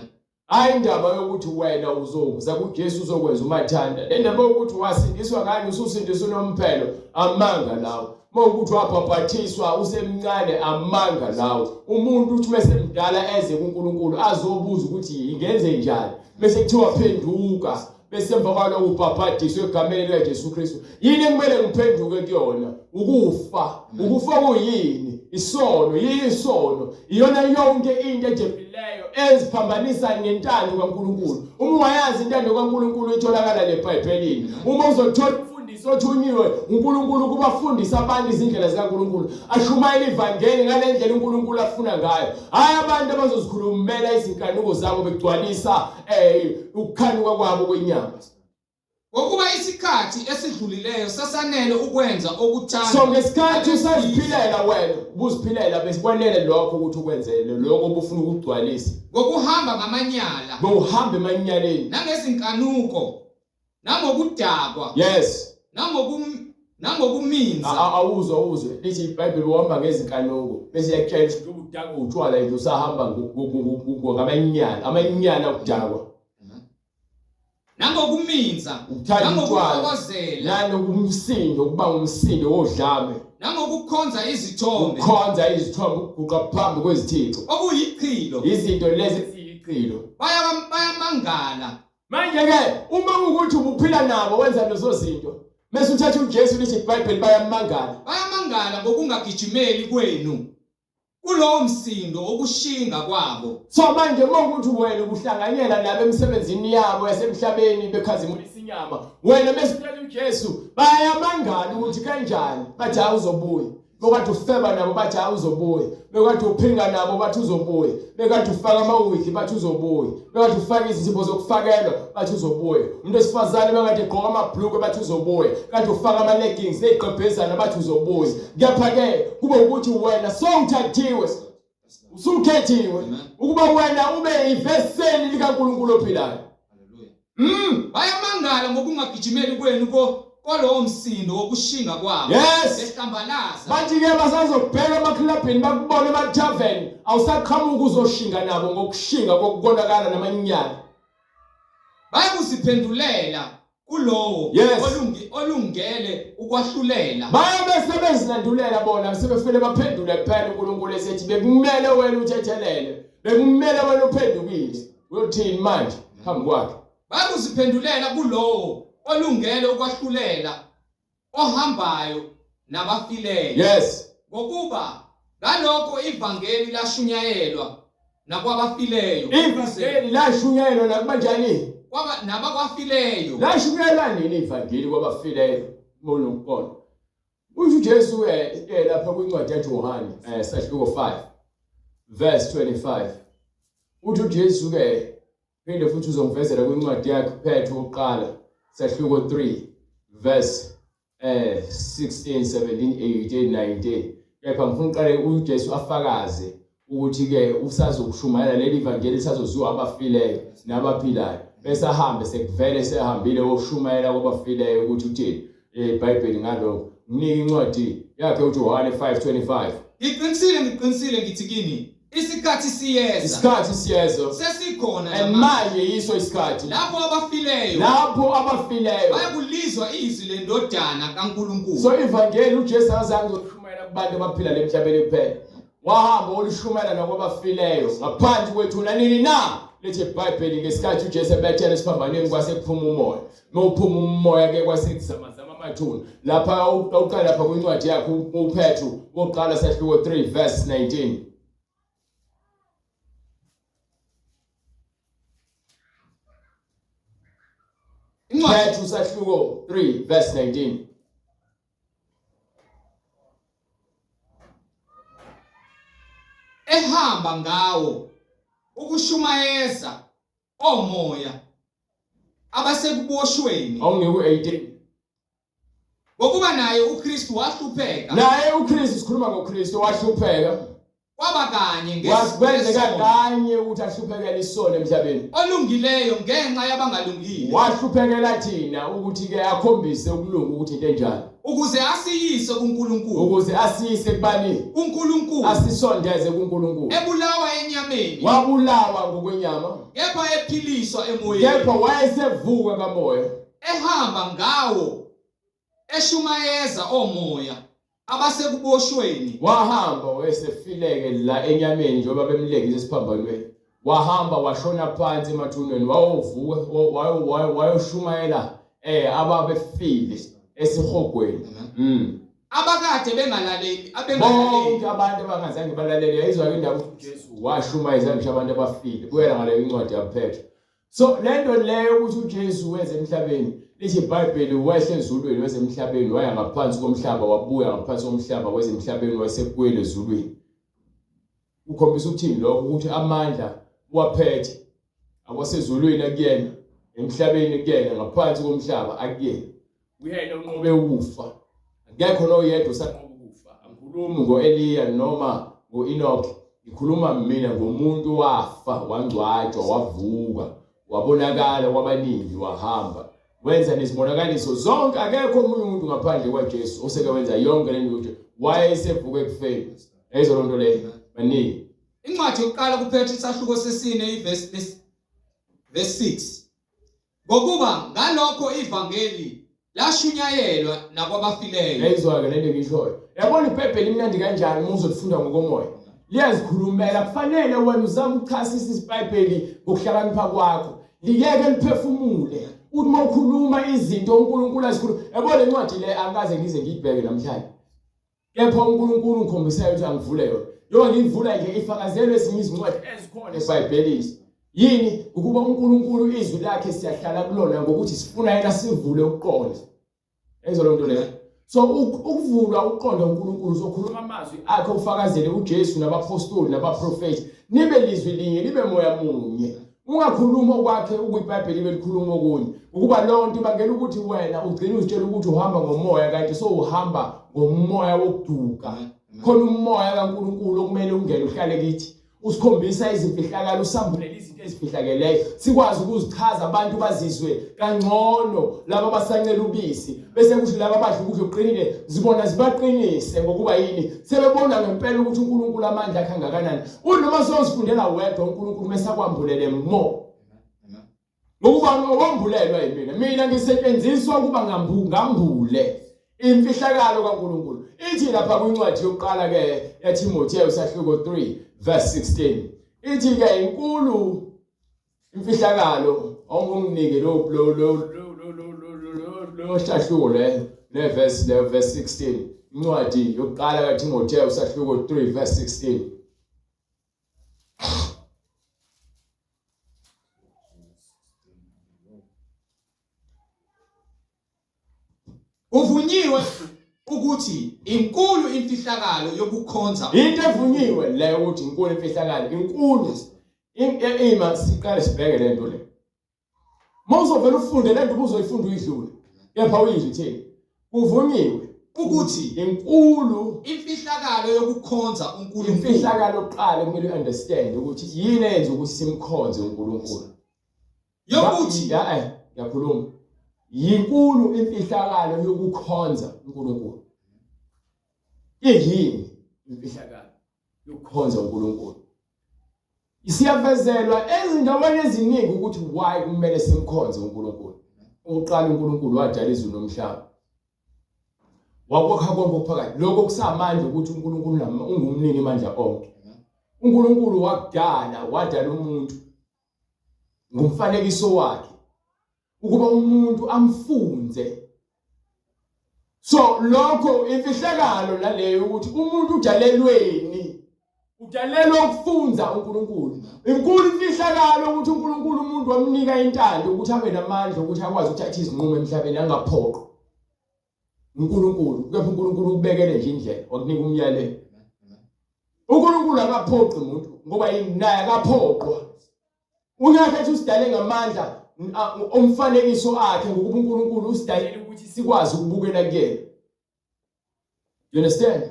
[SPEAKER 2] Hayi, indaba yokuthi wena uzoza kuJesu uzokwenza umathanda, le ndaba yokuthi wasindiswa ngani, ususindiswa unomphelo, amanga lawo. Uma ukuthi wabhabhathiswa usemncane, amanga lawo. Umuntu uthi mesemdala eze kuNkulunkulu azobuza ukuthi ingenze njani, bese kuthiwa phenduka, bese emva kwaloko ubhabhadiswe egameni likaJesu Kristu. Yini ekumele ngiphenduke kuyona? Ukufa. Ukufa kuyini? Isono. Yini isono? Iyona yonke into ejebileyo eziphambanisa nentando kaNkulunkulu. Uma ungayazi intando kaNkulunkulu, itholakala leBhayibhelini. Uma uzothola umfundisi othunyiwe uNkulunkulu ukubafundisa abantu izindlela zikaNkulunkulu, ashumayele ivangeli ngale ndlela uNkulunkulu afuna ngayo, hhayi abantu abazozikhulumela izinkanuko zabo begcwalisa ukukhanuka kwabo kwenyama.
[SPEAKER 1] Ngokuba isikhathi esidlulileyo sasanele ukwenza okuthanda
[SPEAKER 2] So ngesikhathi usaziphilela wena, ubuziphilela, besikwanele lokho ukuthi ukwenzele lokho obufuna ukugcwalisa.
[SPEAKER 1] Ngokuhamba ngamanyala,
[SPEAKER 2] Bowuhamba emanyaleni,
[SPEAKER 1] nangezinkanuko, nangokudakwa, nangokuminza.
[SPEAKER 2] Awuzwe, awuzwe, lithi iBhayibheli uhamba ngezinkanuko, bese yakutshela ukuthi udakwa utshwala nje, usahamba ngamanyala, amanyala okudakwa.
[SPEAKER 1] Nangokuminza,
[SPEAKER 2] Ukuthanda utshwala,
[SPEAKER 1] nangokuxokozela,
[SPEAKER 2] nanokumsindo, ukuba ngumsindo wodlame,
[SPEAKER 1] nangokukhonza izithombe,
[SPEAKER 2] ukukhonza izithombe, ukuguqa phambi kwezithixo,
[SPEAKER 1] okuyichilo.
[SPEAKER 2] Izinto lezi eziyichilo.
[SPEAKER 1] Bayamangala.
[SPEAKER 2] Manje ke uma kuwukuthi ubuphila nabo, wenza lezo zinto, bese uthatha uJesu, lithi iBhayibheli bayamangala.
[SPEAKER 1] Bayamangala ngokungagijimeli kwenu kulowo msindo wokushinga kwabo.
[SPEAKER 2] So manje uma ukuthi wena ubuhlanganyela nabo emsebenzini yabo yasemhlabeni, bekhazimulisa inyama, wena bese uthatha uJesu, bayamangala ukuthi kanjani, bathi hayi, uzobuya. Bekade ufeba nabo, bathi hayi, uzobuya. Bekade uphinga nabo, bathi uzobuya. Bekade ufaka amawigi, bathi uzobuya. Bekade ufaka izinzipho zokufakelwa, bathi uzobuya. Umuntu wesifazane bekade egqoka amabhlukwe, bathi uzobuya. Kade ufaka ama-leggings ney'gqebhezana, bathi uzobuya. Kepha-ke kube ukuthi wena sowuthathiwe, usukhethiwe ukuba wena ube iveseli likaNkulunkulu ophilayo.
[SPEAKER 1] Bayamangala ngokungagijimeli kwenu ko kolowo msindo wokushinga kwabo, behlambalaza.
[SPEAKER 2] Bathi-ke basazobheka emaklabhini, bakubone emathaveni, awusaqhamuka uzoshinga nabo ngokushinga kokukonakala namanyala.
[SPEAKER 1] Bayakuziphendulela kulowo olungele ukwahlulela.
[SPEAKER 2] Bayabe sebezilandulela bona, sebefele baphendule kuphela. uNkulunkulu esethi bekumele wena uthethelele, bekumele wena uphendukile, uyothini manje phambi kwakhe?
[SPEAKER 1] Bayakuziphendulela kulowo Olungele ukwahlulela ohambayo nabafileyo.
[SPEAKER 2] Yes.
[SPEAKER 1] Ngokuba ngalokho ivangeli lashunyayelwa nakwabafileyo.
[SPEAKER 2] Ivangeli lashunyayelwa nakubanjani?
[SPEAKER 1] Kwaba nabakwafileyo.
[SPEAKER 2] Lashunyayelwa nini ivangeli kwabafileyo? Monokuqonda. Usho uJesu eh, eh lapha kwincwadi yaJohane eh sahluko 5 verse 25. Uthi uJesu ke phinde futhi uzongivezela kwincwadi yakhe Petru wokuqala sahluko 3 verse eh 16 17 18 19 kepha ngifuna uqale uJesu afakaze ukuthi ke usazokushumayela leli vangeli lisazoziwa abafileyo nabaphilayo bese ahambe sekuvele sehambile woshumayela kwabafileyo ukuthi uthini iBhayibheli ngalokho nginike incwadi yakhe uJohane 5:25
[SPEAKER 1] Ngiqinisile ngiqinisile ngithi kini isikhathi siyeza
[SPEAKER 2] isikhathi siyeza
[SPEAKER 1] sesikhona
[SPEAKER 2] and manje yiso isikhathi
[SPEAKER 1] lapho abafileyo
[SPEAKER 2] lapho abafileyo
[SPEAKER 1] bayakulizwa izwi lendodana kaNkulunkulu
[SPEAKER 2] so ivangeli uJesu akazange uzolishumayela kubantu abaphila lemhlabeni kuphela wahamba olishumayela nakwabafileyo ngaphansi kwethuna nini na lithi iBhayibheli ngesikhathi uJesu ebethela esiphambanweni kwase kuphuma umoya mawuphuma umoya ke kwase kuzamazama amathuna lapha uqala lapha kwincwadi yakhe uPetru wokuqala sahluko 3 verse 19 Incwadi sahluko 3 verse 19
[SPEAKER 1] Ehamba ngawo ukushumayeza omoya abasekuboshweni.
[SPEAKER 2] Awungiku 18.
[SPEAKER 1] Ngokuba naye uKristu wahlupheka.
[SPEAKER 2] Naye uKristu sikhuluma ngoKristu wahlupheka.
[SPEAKER 1] Kwaba kanye
[SPEAKER 2] Kwenzeka kanye ukuthi ahluphekele isono emhlabeni.
[SPEAKER 1] Olungileyo ngenxa yabangalungile.
[SPEAKER 2] Wahluphekela thina ukuthi ke akhombise ukulunga ukuthi into enjani.
[SPEAKER 1] Ukuze asiyise kuNkulunkulu.
[SPEAKER 2] Ukuze asiyise kubani?
[SPEAKER 1] KuNkulunkulu.
[SPEAKER 2] Asisondeze kuNkulunkulu.
[SPEAKER 1] Ebulawa enyameni.
[SPEAKER 2] Wabulawa ngokwenyama.
[SPEAKER 1] Kepha ephiliswa emoyeni.
[SPEAKER 2] Kepha wayesevuka kamoya.
[SPEAKER 1] Ehamba ngawo eshumayeza omoya abasekuboshweni.
[SPEAKER 2] Wahamba wayesefileke la enyameni njengoba bemlekisa esiphambanweni. Wahamba washona phansi emathuneni wayovuka wayoshumayela eh ababefile esihogweni. Mm.
[SPEAKER 1] Abakade bengalaleli abengalaleli.
[SPEAKER 2] Bonke abantu abangazange balalele yayizwa ke indaba ukuthi uJesu washumayeza ngisho abantu abafile. Buyela ngaleyo incwadi yaPetru. So lento leyo ukuthi uJesu weze emhlabeni lithi iBhayibheli wehle ezulwini weze emhlabeni waya ngaphansi komhlaba wabuya ngaphansi komhlaba weze emhlabeni wasebuyele ezulwini. Ukhombisa ukuthini lokho ukuthi amandla waphethe awasezulwini akuyena emhlabeni kuyena ngaphansi komhlaba akuyena. Uyena onqobe ukufa. Akekho noyedwa osanqoba ukufa. Angikhulumi ngo-Eliya noma ngo-Enoch. Ngikhuluma mina ngomuntu wafa, wangcwatshwa, wavuka, wabonakala kwabaningi, wahamba. Wenza nezibonakaliso zonke. Akekho omunye umuntu ngaphandle kwaJesu oseke wenza yonke le nto ukuthi wayesevuka ekufeni. Yayizwa loo nto leyo. Baningi.
[SPEAKER 1] Incwadi yokuqala kuPetru isahluko sesine ivesi verse 6. Ngokuba ngalokho ivangeli lashunyayelwa nakwabafileyo.
[SPEAKER 2] Yayizwa-ke lento engishoyo. Yabona iBhayibheli imnandi kanjani uma uzolifunda ngokomoya. Liyazikhulumela kufanele wena uzame ukuchasisa iBhayibheli ngokuhlakanipha kwakho. Liyeke liphefumule. Uthi uma ukhuluma izinto uNkulunkulu azikhuluma. Yabo le ncwadi le angikaze ngize ngiyibheke namhlanje. Kepha uNkulunkulu ungikhombisa ukuthi angivule yona. Njengoba ngiyivula nje ifakazelwe ezinye izincwadi ezikhona eBhayibhelini. Yini? Ukuba uNkulunkulu izwi lakhe siyahlala kulona ngokuthi sifuna yena sivule ukuqonda. Ezwa loo nto leyo. So ukuvulwa ukuqonda uNkulunkulu uzokhuluma amazwi akhe ufakazele uJesu nabapostoli nabaprofeti nibe lizwi linye nibe moya munye. Ungakhuluma okwakhe ukuyiBhayibheli belikhuluma okunye. Ukuba leyo nto ibangela ukuthi wena ugcine uzitshela ukuthi uhamba ngomoya kanti sowuhamba ngomoya wokuduka. Khona umoya kaNkulunkulu okumele ungene uhlale kithi. Usikhombisa izimfihlakalo usambulele izinto ezifihlakeleyo sikwazi ukuzichaza abantu bazizwe kangcono laba abasancela ubisi bese kusho laba abadla ukudla okuqinile zibona zibaqinise ngokuba yini sebebona ngempela ukuthi uNkulunkulu amandla akhe angakanani unoma sozifundela wedwa uNkulunkulu mesakwambulele mo ngokuba wambulelwa yimina mina ngisetshenziswa ukuba ngambule imfihlakalo kaNkulunkulu ithi lapha kwincwadi yokuqala ke yaTimotheyu sahluko 3 verse 16 ithi ke inkulu imfihlakalo awunginike lo lo lo lo lo lo Leyo hlahluko leyo neverse leyo verse 16. Incwadi yokuqala kaTimotheo sahluko 3 verse 16.
[SPEAKER 1] Kuvunyiwe ukuthi inkulu imfihlakalo yokukhonza
[SPEAKER 2] into evunyiwe leyo ukuthi inkulu imfihlakalo inkulu ima siqale sibheke lento le uma uzovela ufunde lento ubuzoyifunda uyidlule kepha uyizwe ithini kuvunyiwe
[SPEAKER 1] ukuthi
[SPEAKER 2] inkulu
[SPEAKER 1] imfihlakalo yokukhonza uNkulunkulu
[SPEAKER 2] imfihlakalo yokuqala kumele uunderstand ukuthi yini eyenza ukuthi simkhonze uNkulunkulu
[SPEAKER 1] yokuthi
[SPEAKER 2] ya eh ngiyakhuluma yinkulu imfihlakalo yokukhonza uNkulunkulu iyini imfihlakalo yokukhonza uNkulunkulu Siyavezelwa ezindaweni eziningi ukuthi why kumele simkhonze uNkulunkulu. Ukuqala uNkulunkulu wadala izulu nomhlaba. Wakwakha konke okuphakathi. Lokho kusamandla ukuthi uNkulunkulu ungumnini mandla onke. uNkulunkulu wakudala wadala umuntu ngomfanekiso wakhe. ukuba umuntu amfunze so lokho imfihlakalo naleyo ukuthi umuntu udalelweni udalelwe ukufunza uNkulunkulu inkulu imfihlakalo ukuthi uNkulunkulu umuntu wamnika intando ukuthi abe namandla ukuthi akwazi ukuthatha izinqumo emhlabeni angaphoqwa uNkulunkulu kepha uNkulunkulu ukubekele nje indlela wakunika umyalelo uNkulunkulu akaphoqi umuntu ngoba naye akaphoqwa Unyaka ethi usidale ngamandla omfanekiso akhe ngokuba uNkulunkulu usidalele ukuthi sikwazi ukubukela kuyena. You understand?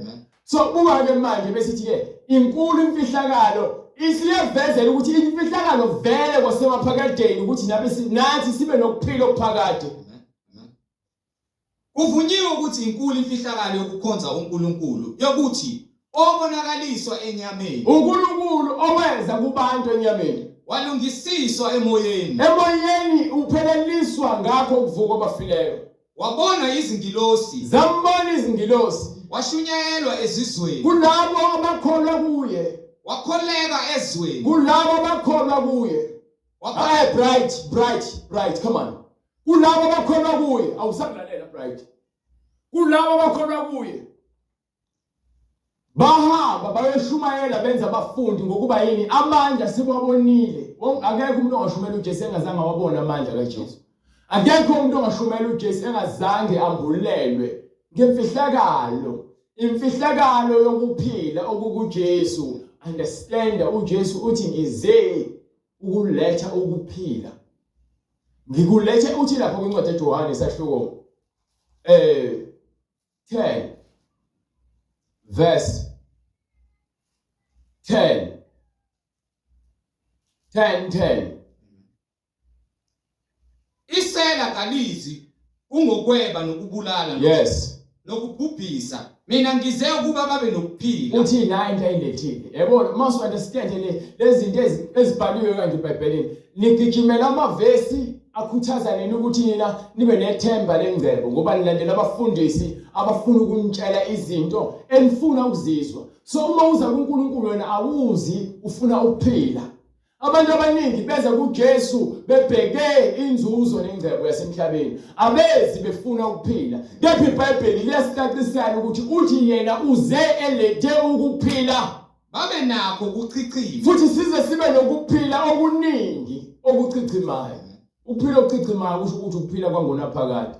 [SPEAKER 2] So buka ke manje besithi ke inkulu imfihlakalo isiyavezela ukuthi imfihlakalo vele kwasemaphakadeni ukuthi nabe nathi sibe nokuphila okuphakade.
[SPEAKER 1] Kuvunyiwe ukuthi inkulu imfihlakalo yokukhonza uNkulunkulu, yokuthi obonakaliswa enyameni.
[SPEAKER 2] UNkulunkulu oweza kubantu enyameni.
[SPEAKER 1] Walungisiswa emoyeni.
[SPEAKER 2] Emoyeni upheleliswa ngakho ukuvuka kwabafileyo.
[SPEAKER 1] Wabonwa yizingilosi.
[SPEAKER 2] Zambona izingilosi.
[SPEAKER 1] Washunyayelwa ezizweni.
[SPEAKER 2] Kulabo abakholwa kuye.
[SPEAKER 1] Wakholeka ezweni.
[SPEAKER 2] Kulabo abakholwa kuye. Hayi bright bright bright come on. Kulabo abakholwa kuye awusakulalela bright. Kulabo abakholwa kuye. Bahamba bayoshumayela benza abafundi ngokuba yini amandla siwabonile. Akekho umuntu ongashumela uJesu engazange awabona amandla kaJesu. Akekho umuntu ongashumela uJesu engazange ambulelwe ngemfihlakalo. Imfihlakalo yokuphila okukuJesu. Understand uJesu uthi ngize ukuletha ukuphila ngikulethe uthi lapho kwincwadi eJohane isahluko 10 verse 10 10 10
[SPEAKER 1] Isela kalizi kungokweba nokubulala
[SPEAKER 2] yes
[SPEAKER 1] nokubhubhisa mina ngize ukuba babe nokuphila
[SPEAKER 2] uthi nayi into ayilethile yabona uma usu understand le lezi zinto ezibhaliwe kanje eBhayibhelini nigijimela amavesi akhuthaza nina ukuthi nina nibe nethemba lengcebo ngoba nilandela abafundisi abafuna ukunitshela izinto enifuna ukuzizwa so uma uza kuNkulunkulu wena awuzi ufuna ukuphila Abantu abaningi beza kuJesu bebheke inzuzo nengcebo yasemhlabeni. Abezi befuna ukuphila. Kepha iBhayibheli liyasicacisela ukuthi uthi yena uze elethe ukuphila.
[SPEAKER 1] Babe nakho ukuchichima.
[SPEAKER 2] Futhi size sibe nokuphila okuningi okuchichimayo. Ukuphila okuchichimayo kusho ukuthi ukuphila kwangonaphakade.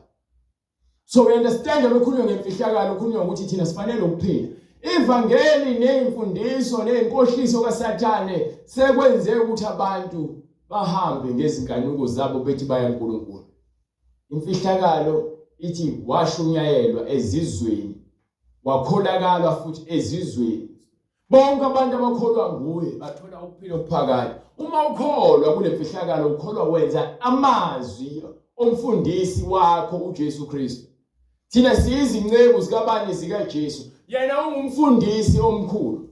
[SPEAKER 2] So we understand lokhulunywa ngemfihlakalo okhulunywa ukuthi thina sifanele ukuphila. Ivangeli nezimfundiso nezinkohliso kaSathane sekwenze ukuthi abantu bahambe ngezinkanuko zabo bethi baya kuNkulunkulu. Imfihlakalo ithi washunyayelwa ezizweni wakholakala futhi ezizweni Bonke abantu abakholwa nguye bathola ukuphila okuphakade. Uma ukholwa kule mfihlakalo ukholwa wenza amazwi omfundisi wakho uJesu Kristu. Thina siyizinceku zikabani zikaJesu. Yena ungumfundisi omkhulu.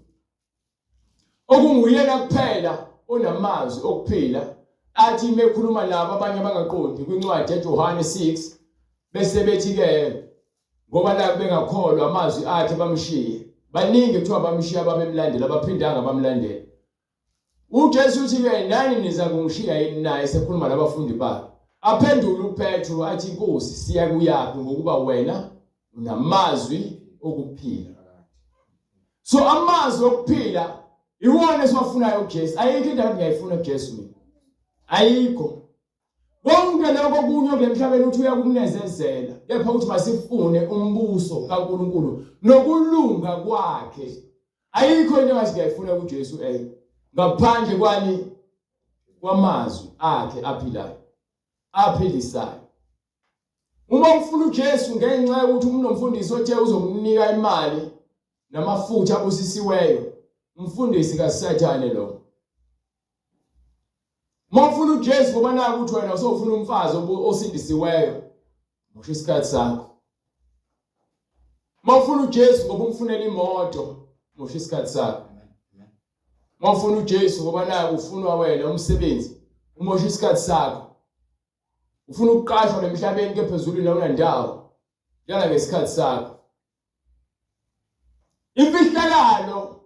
[SPEAKER 2] Okunguyena kuphela onamazwi okuphila athi mekhuluma nabo abanye abangaqondi kwincwadi yaJohane 6 bese bethi ke ngoba la bengakholwa amazwi akhe bamshiye baningi kuthiwa bamshiya babemlandela abaphindanga bamlandela uJesu uthi ke nani niza kungishiya yini na esekhuluma nabafundi bakhe Aphendula uPetru athi, Nkosi, siya kuyaphi ngokuba wena unamazwi okuphila. So amazwi okuphila iwona esiwafunayo kuJesu. Ayikho into engiyayifuna kuJesu mina. Ayikho. Konke lokho okunye okulemhlabeni uthi uyakunezezela, kepha uthi masifune umbuso kaNkuluNkulu nokulunga kwakhe. Ayikho into engathi ngiyayifuna kuJesu enye ngaphandle kwani kwamazwi akhe aphilayo aphilisayo. Uma ufuna uJesu ngenxa yokuthi umnomfundisi othe uzokunika imali namafutha abusisiweyo, umfundisi kaSathane lo. Uma ufuna uJesu ngoba naku ukuthi wena usofuna umfazi osindisiweyo, mosha isikhathi sakho. Uma ufuna uJesu ngoba umfunela imoto, mosha isikhathi sakho. Uma ufuna uJesu ngoba naku ufunwa wena umsebenzi, umosha isikhathi sakho. Ufuna ukuqashwa lemhlabeni kepha ezulwini awunandawo. Dlala ngesikhathi sakho. Imfihlakalo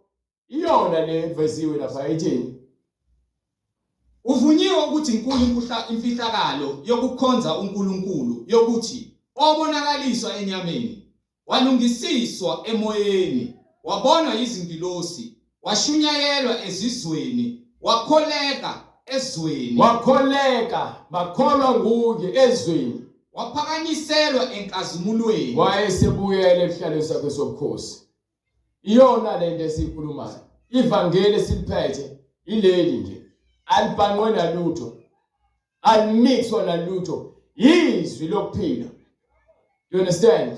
[SPEAKER 2] Iyona le eveziwe lapha ithini?
[SPEAKER 1] Uvunyiwe ukuthi inkulu imfihlakalo yokukhonza uNkulunkulu yokuthi wabonakaliswa enyameni, walungisiswa emoyeni, wabonwa yizingilosi, washunyayelwa ezizweni, wakholeka ezweni.
[SPEAKER 2] Wakholeka, bakholwa nguye ezweni.
[SPEAKER 1] Waphakanyiselwa enkazimulweni.
[SPEAKER 2] Wayesebuyele ebuhlalweni sakhe sobukhosi. Iyona lento esiyikhulumayo. Ivangeli esiliphethe ileli nje. Alibhanqwe nalutho. Alimixwa nalutho. Yizwi lokuphila. You understand?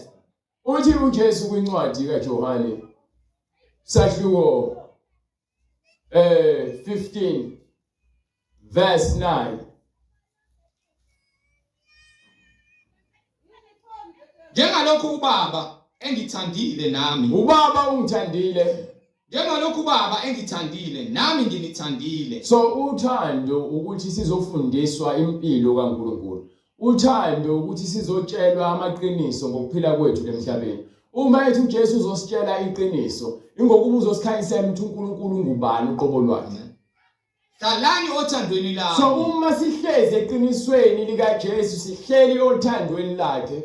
[SPEAKER 2] Uthi uJesu kwincwadi kaJohane sahluko 15 verse 9
[SPEAKER 1] Njengalokhu ubaba engithandile nami.
[SPEAKER 2] Ubaba ungithandile.
[SPEAKER 1] Njengalokhu ubaba engithandile nami nginithandile.
[SPEAKER 2] So uthando ukuthi sizofundiswa impilo kaNkuluNkulu. Uthando ukuthi sizotshelwa amaqiniso ngokuphila kwethu lemhlabeni. Uma ethi uJesu uzositshela iqiniso, ingokuba uzosikhanyisela ukuthi uNkulunkulu ungubani uqobo lwakhe.
[SPEAKER 1] Hlalani othandweni lami.
[SPEAKER 2] So uma sihlezi eqinisweni likaJesu sihleli othandweni lakhe.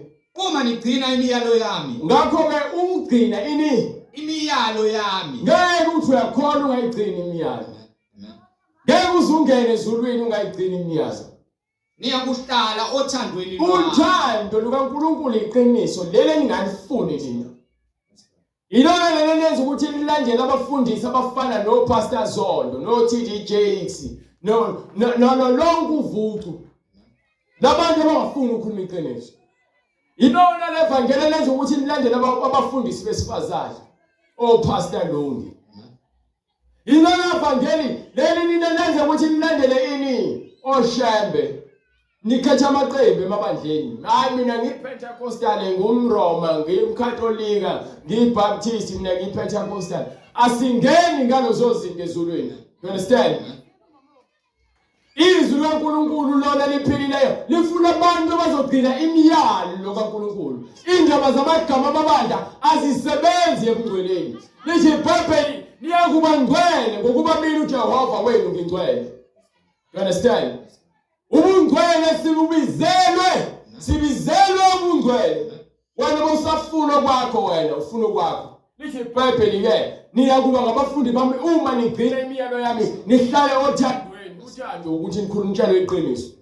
[SPEAKER 1] Uma nigcina imiyalo yami.
[SPEAKER 2] Ngakho-ke ukugcina ini?
[SPEAKER 1] Imiyalo yami.
[SPEAKER 2] Ngeke uthi uyakholwa ungayigcini imiyalo. Ngeke uze ungene ezulwini ungayigcini imiyalo.
[SPEAKER 1] Niyakuhlala othandweni lwami.
[SPEAKER 2] Uthando lukaNkulunkulu iqiniso leli eningalifuni nina. Ilona leli elenza ukuthi nilandele abafundisi abafana noPastor Zondo, no-TD Jakes, no no lonke uvucu. Labantu abangafuni ukukhuluma iqiniso. Ilona levangeli elenza ukuthi nilandele abafundisi besifazane, oPastor Lungi. Yilona vangeli leli nina lenze ukuthi nilandele ini oshembe nikhetha amaqembu emabandleni. Hayi mina ngiyiPentecostal, ngumRoma, ngiyumKatolika, ngiyiBaptist, mina ngiyiPentecostal. Asingeni ngalezo zinto ezulwini. You understand? Izwi likaNkulunkulu lona liphilileyo lifuna abantu abazogcina imiyalo kaNkulunkulu. Indaba zamagama amabandla azisebenzi ebungcweleni. Lithi iBhayibheli niyakuba ngcwele ngokuba mina uJehova wenu ngingcwele. You understand? Ubungcwele sibubizelwe, sibizelwe ubungcwele. Wena usafuna kwakho wena ufuna kwakho. Lithi iBhayibheli ke niyakuba ngabafundi bami uma nigcina imiyalo yami nihlale othandweni. Uthando ukuthi nikhulumtshelwe iqiniso.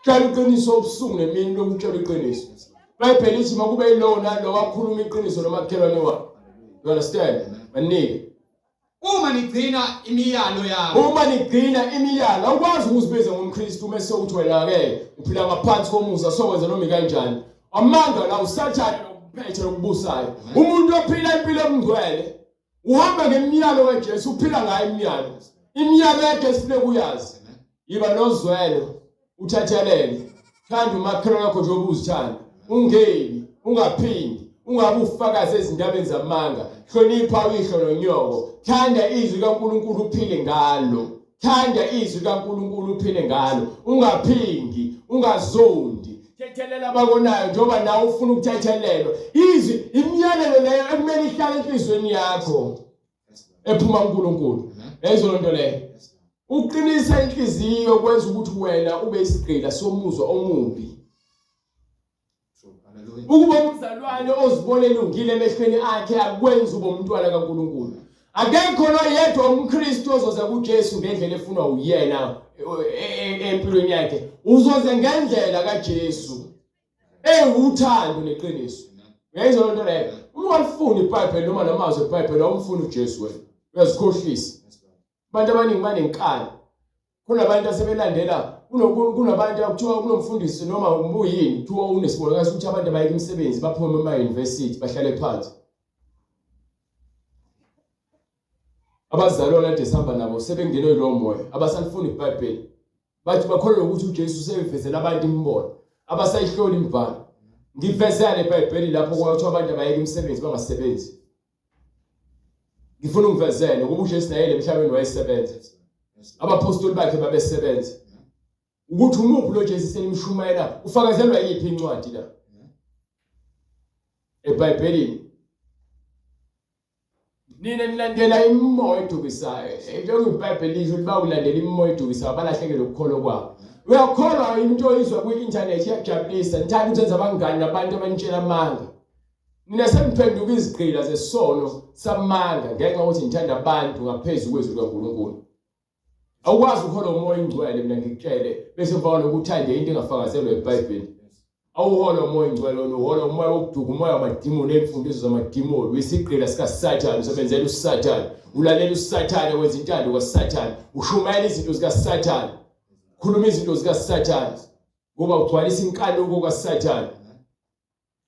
[SPEAKER 2] Tshela iqiniso ubusuku nemini lokutshela iqiniso. IBhayibheli lithi makube yilowo nalowo akhuluma iqiniso nomakhelwane wakhe. You understand? Banike.
[SPEAKER 1] Uma nigcina imiyalo yami.
[SPEAKER 2] Uma nigcina imiyalo, awukwazi ukuzibiza ngomKristu uma sewuthi wena ke uphila ngaphansi komusa sokwenza noma kanjani. Amanga la uSathane lokuphethe lokubusayo. Umuntu ophila impilo emngcwele uhamba ngemiyalo kaJesu, uphila ngayo imiyalo. Imiyalo kaJesu funeka uyazi. Yiba nozwelo, uthathelele. Thanda umakhelwane wakho njengoba uzithanda. Ungeni, ungaphindi, ungabe ufakazi ezindabeni zamanga. Hlonipha uyihlo nonyoko. Thanda izwi kaNkulunkulu uphile ngalo. Thanda izwi kaNkulunkulu uphile ngalo. Ungaphingi, ungazondi. Thethelela abakonayo njengoba nawe ufuna ukuthethelelwa. Izwi, imiyalelo leyo ekumele ihlale enhliziyweni yakho ephuma kuNkulunkulu. Yayizwa loo nto leyo. Uqinisa inhliziyo kwenza ukuthi wena ube isigqila somuzwa omubi. Ukuba umzalwane ozibona elungile emehlweni akhe akwenzi ube umntwana kaNkulunkulu. Akekho noyedwa umKristu ozoza kuJesu ngendlela efunwa uyena empilweni yakhe. Uzoze ngendlela kaJesu ewuthando neqiniso. Uyayizwa lento leyo? Uma ungalifuni iBhayibheli noma namazwi eBhayibheli awumfuni uJesu wena. Uyazikhohlisa. Abantu abaningi banenkani. Kunabantu asebelandela kunabantu akuthiwa kunomfundisi noma ubuyini kuthiwa unesibonakaliso ukuthi abantu abayeke imisebenzi baphume ema-university bahlale phansi. Abazalwane kade sihamba nabo sebengenwe yilowo moya abasalifuni iBhayibheli. Bathi bakholelwa ukuthi uJesu useyivezela abantu imibono abasayihloli imibhalo. Ngivezele iBhayibheli lapho kwathiwa abantu abayeke imisebenzi bangasebenzi. Ngifuna ungivezele ukuba uJesu naye emhlabeni wayesebenza. Abaphostoli bakhe babesebenza. Ukuthi umuphi lo Jesu senimshumayela ufakazelwa yiphi incwadi la? EBhayibhelini. Nina nilandela imimoya edukisayo. Njengoba iBhayibheli lisho ukuthi bawulandela imimoya edukisayo balahlekelwe ukukholwa kwabo. Uyakholwa into oyizwa kwi-internet iyakujabulisa. Nithanda ukuthi abangani nabantu abanitshela amanga. Nina seniphenduka izigqila zesono samanga ngenxa yokuthi nithanda abantu ngaphezu kwezwi likaNkulunkulu. Awukwazi ukuhola umoya ingcwele mina ngikutshele bese emva kwalokho uthande into engafakazelwa eBhayibheli. Awuhola umoya ingcwele wena uhola umoya wokuduka umoya wamadimoni emfundiso zamadimoni uyisigqila sikaSathane usebenzela uSathane ulalela uSathane wenza intando kaSathane ushumayela izinto zikaSathane khuluma izinto zikaSathane ngoba ugcwalisa inkanuko kaSathane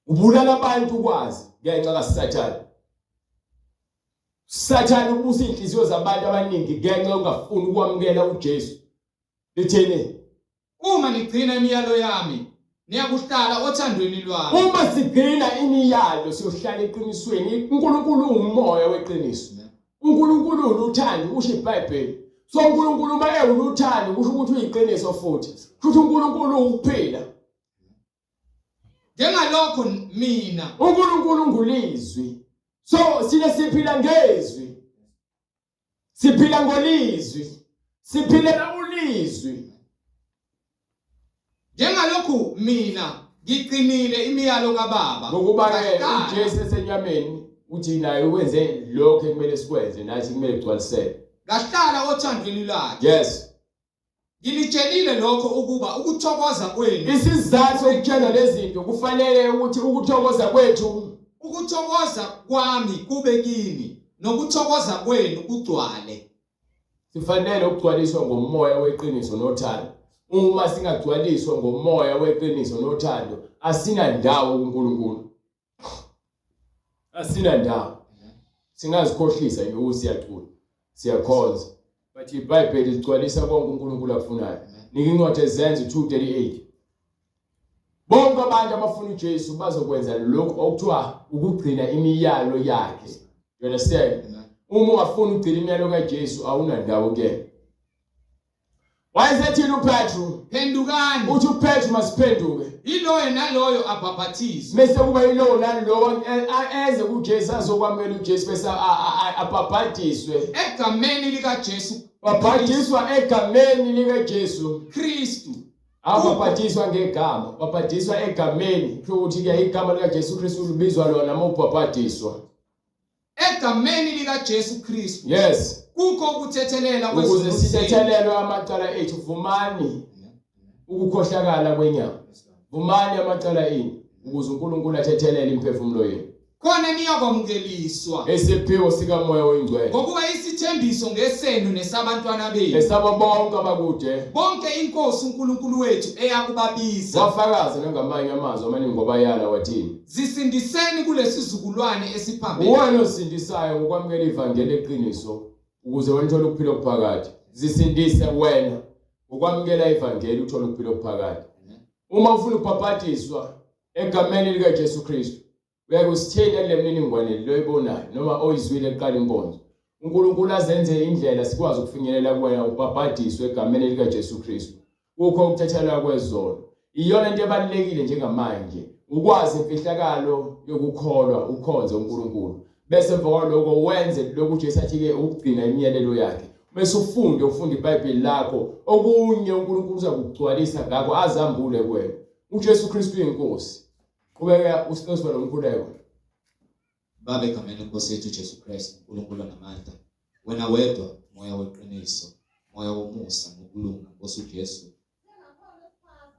[SPEAKER 2] Ubulala abantu ukwazi ngenxa kaSathane. Sathane ubusa inhliziyo zabantu abaningi ngenxa yokungafuni ukwamukela uJesu. Lithini?
[SPEAKER 1] Uma nigcina imiyalo yami, niyakuhlala othandweni lwami.
[SPEAKER 2] Uma sigcina imiyalo siyohlala eqinisweni. uNkulunkulu ungumoya weqiniso. uNkulunkulu uluthando usho iBhayibheli. So uNkulunkulu uma ewuluthando kusho ukuthi uyiqiniso futhi. Kusho ukuthi uNkulunkulu ukuphila.
[SPEAKER 1] Njengalokho mina
[SPEAKER 2] uNkulunkulu ngulizwi. So sine siphila ngezwi. Siphila ngolizwi. Siphilela ulizwi.
[SPEAKER 1] Njengalokhu mina ngigcinile imiyalo kaBaba.
[SPEAKER 2] Ngokuba ke uJesu esenyameni uthi naye wenze lokho ekumele sikwenze nathi kumele kugcwaliseke.
[SPEAKER 1] Ngahlala othandweni lwakhe.
[SPEAKER 2] Yes.
[SPEAKER 1] Nginitshelile lokho ukuba ukuthokoza kwenu.
[SPEAKER 2] Isizathu sokutshela lezi zinto kufanele ukuthi ukuthokoza kwethu
[SPEAKER 1] ukuthokoza kwami kube kini nokuthokoza kwenu kugcwale.
[SPEAKER 2] Sifanele ukugcwaliswa ngomoya weqiniso nothando. Uma singagcwaliswa ngomoya weqiniso nothando, asinandawo kuNkulunkulu. Asinandawo. Singazikhohlisa nje ukuthi siyacula, siyakhonza. But iBhayibheli ligcwalisa konke uNkulunkulu akufunayo. Nika incwadi eZenzo 2:38. Bonke abantu abafuna uJesu bazokwenza lokhu okuthiwa ukugcina imiyalo yakhe. You understand? Uma ungafuni ukugcina imiyalo kaJesu awunandawo kuyena. Wayesethini uPetru?
[SPEAKER 1] Phendukani.
[SPEAKER 2] Uthi uPetru masiphenduke.
[SPEAKER 1] Yiloyo naloyo abhabhathizwe.
[SPEAKER 2] Bese kuba yilowo nalowo eze kuJesu azokwamukela uJesu bese abhabhadiswe.
[SPEAKER 1] Egameni likaJesu.
[SPEAKER 2] Babhadiswa egameni likaJesu
[SPEAKER 1] Kristu.
[SPEAKER 2] Ababhadiswa ngegama, babhadiswa egameni. Kusho ukuthi ke igama likaJesu Kristu libizwa lona uma ubhabhadiswa.
[SPEAKER 1] Egameni likaJesu Kristu.
[SPEAKER 2] Yes.
[SPEAKER 1] Kukho ukuthethelela
[SPEAKER 2] ukuze kwezono zenu. sithethelelwe amacala ethu vumani ukukhohlakala kwenyama vumani amacala enu ukuze uNkulunkulu athethelele imiphefumulo yenu
[SPEAKER 1] Khona niyakwamukeliswa.
[SPEAKER 2] Isiphiwo sikaMoya oyiNgcwele.
[SPEAKER 1] Ngokuba isithembiso ngesenu nesabantwana benu.
[SPEAKER 2] Nesabo bonke abakude.
[SPEAKER 1] Bonke iNkosi uNkulunkulu wethu eyakubabiza.
[SPEAKER 2] Wafakaza nangamanye amazwi amaningi wabayala wathini?
[SPEAKER 1] Zisindiseni kulesizukulwane esiphambene.
[SPEAKER 2] Uwena osindisayo ngokwamukela ivangeli leqiniso ukuze wena uthole ukuphila okuphakade. Zisindise wena ngokwamukela ivangeli uthole ukuphila okuphakade. Uma ufuna ukubhabhadiswa egameni likaJesu Kristu, uyakusithinta kule mininingwane loyibonayo noma oyizwile ekuqala inkonzo. uNkulunkulu azenze indlela sikwazi ukufinyelela kuwena ubhabhadiswe egameni likaJesu Kristu. Kukho ukuthethelwa kwezono. Iyona into ebalulekile njengamanje ukwazi imfihlakalo yokukholwa ukhonze uNkulunkulu. Bese emva kwaloko wenze lokhu uJesu athi-ke ukugcina imiyalelo yakhe. Mase ufunde ufunda iBhayibheli lakho, okunye uNkulunkulu uzakugcwalisa ngakho azambule kuwena. UJesu Kristu uyinkosi. Qhubeka usicela nomkhuleko.
[SPEAKER 1] Baba egameni lenkosi yethu Jesu Kristu, uNkulunkulu onamandla, wena wedwa moya weqiniso, moya womusa nokulunga, Nkosi uJesu.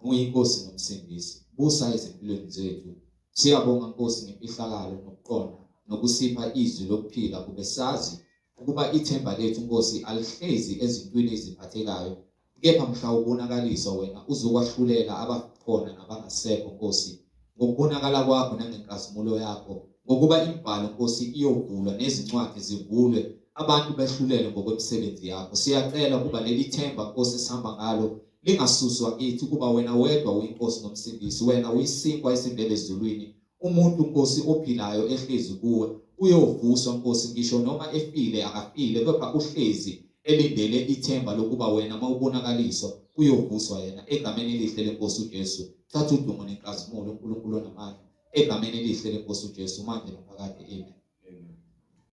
[SPEAKER 1] Uyinkosi nomsindisi. Busa ezimpilweni zethu. Siyabonga Nkosi ngemfihlakalo nokuqonda nokusipha izwi lokuphila kube sazi ukuba ithemba lethu Nkosi alihlezi ezintweni eziphathekayo kepha mhla ubonakaliswa wena uzokwahlulela abakhona nabangasekho Nkosi ngokubonakala kwakho nangenkazimulo yakho ngokuba imibhalo Nkosi iyovulwa nezincwadi zivulwe abantu behlulelwe ngokwemisebenzi yakho. Siyacela ukuba leli themba Nkosi esihamba ngalo lingasuswa kithi ukuba wena wedwa uyiNkosi nomsindisi, wena uyisinkwa esivela ezulwini. Umuntu Nkosi ophilayo ehlezi kuwe uyovuswa Nkosi ngisho noma efile akafile kepha uhlezi elindele ithemba lokuba wena mawubonakaliswa uyovuswa yena egameni elihle lenkosi uJesu. Thatha udumo nenkazimulo uNkulunkulu onamandla egameni elihle lenkosi uJesu manje naphakade. Amen.